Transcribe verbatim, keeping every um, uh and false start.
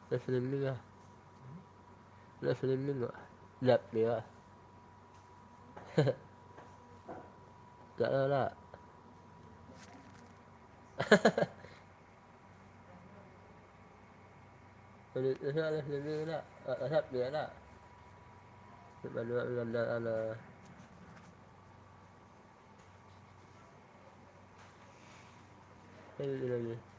Nak slimming lah. Nak slimming kok. Nak dia. Tak lah lah. Nak slimming lah. Nak dia lah. Nak banyak mengandalkan lah. Ini lagi.